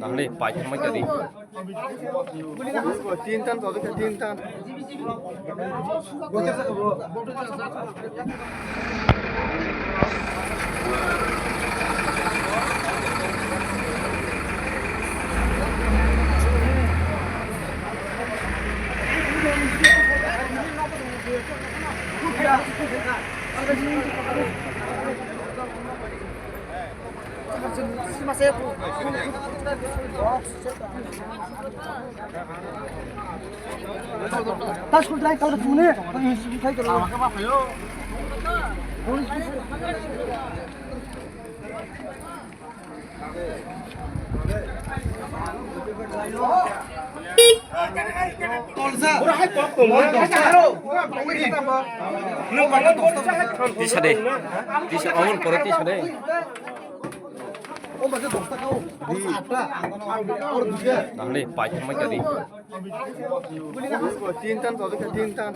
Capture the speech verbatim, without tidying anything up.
Nangni paithakma kari. Tintan, tintan. Tisa de. Tisa, omo pore tisa de. Nangni paithakma kari. Tintan, tintan.